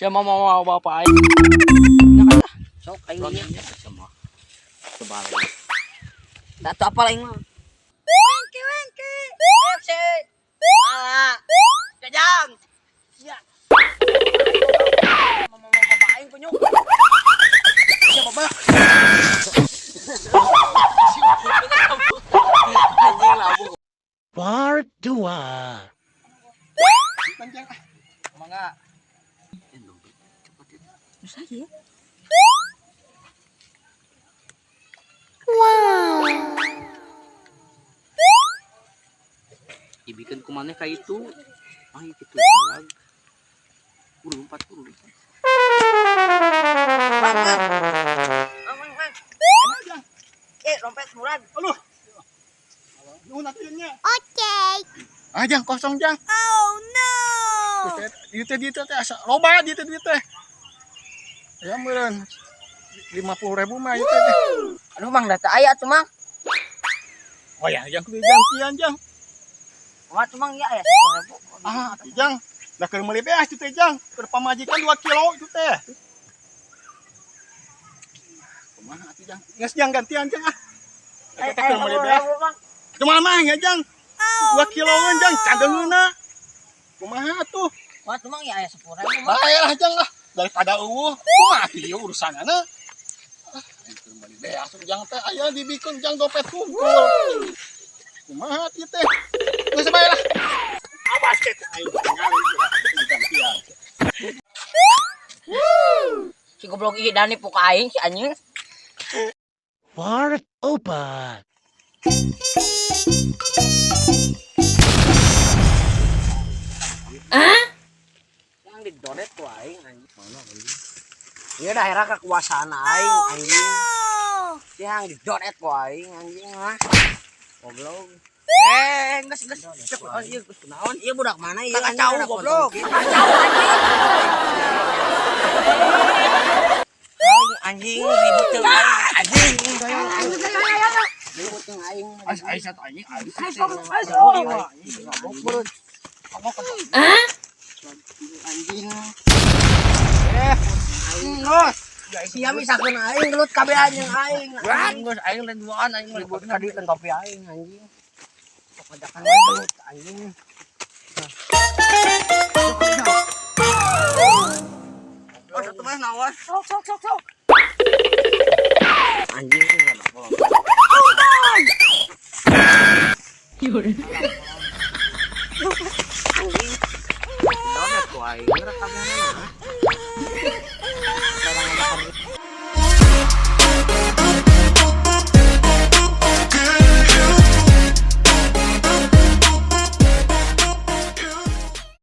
Siya mama bapak. Sok aing nya. Sama. Sebalik. Da tuh apa aing mah. Wengki wengki. FC. Ala. Jajang. Ya. Mama bapak aing punyuk. Siya baba. Anjing labu. Part 2. Panjang ah. Mangga. Bisa ya. Ibikeun ku maneh ka itu. Ah, kitu murag. Kudu lompat, kudu lompat. Bang, bang. Bang, bang, bang. Eh, dompet murad. Aduh. Nuhun atuh nya. Oke. Ah, jang kosong jang. Oh no. Dieu teh dieu teh asa loba dieu teh duit teh. Ya meureun 50.000 mah ieu teh. Aduh, Mang, data aya tuh, Mang. Oh ya, jang kudu gantian jang. Wah, tuh, Mang, ya aya 10.000. Ah, atuh jang. Da keur meuli beas itu teh jang. Keur pamajikan 2 kilo itu teh. Kumaha atuh jang? Geus jang gantian jang ah. Eh, Eta teh keur meuli beas. Bang. Kumaha mah ya jang? 2 kiloan jang cadeungeuna. Kumaha atuh? Wah, tuh, Mang, ya aya 10.000, Mang. Bae lah jang lah daripada eueuh. Kumaha atuh ieu urusanana? Ah, aing keur meuli beas jang teh aya dibikeun jang dompet hungkul. Kumaha atuh teh? Geus bae lah. Awas teh aing tingali gantian. Si goblok ieu dani puka aing si anjing. Part 4. Yang didonet ku aing anjing. Ieu daerah kekuasaan aing anjing. Yang didonet ku aing anjing lah. Goblok. Eh, geus geus. Cek oh, ieu geus kunaon? Ieu budak mana ieu? Kacau goblok. Kacau anjing. Aing anjing ribut teu aing anjing. Ribut teu aing. Aing aing satu anjing aing. Anjing. Eh, sia misakeun aing gelut kabeh anjing aing. Anjing geus aing lain duaan aing mah Ribut tadi kan topi aing anjing. Sok ajakan wae gelut anjing. Oh, satu mah nawas. Sok sok sok sok. Anjing enggak bolong. Anjing. Donet ku aing geura kabehanana.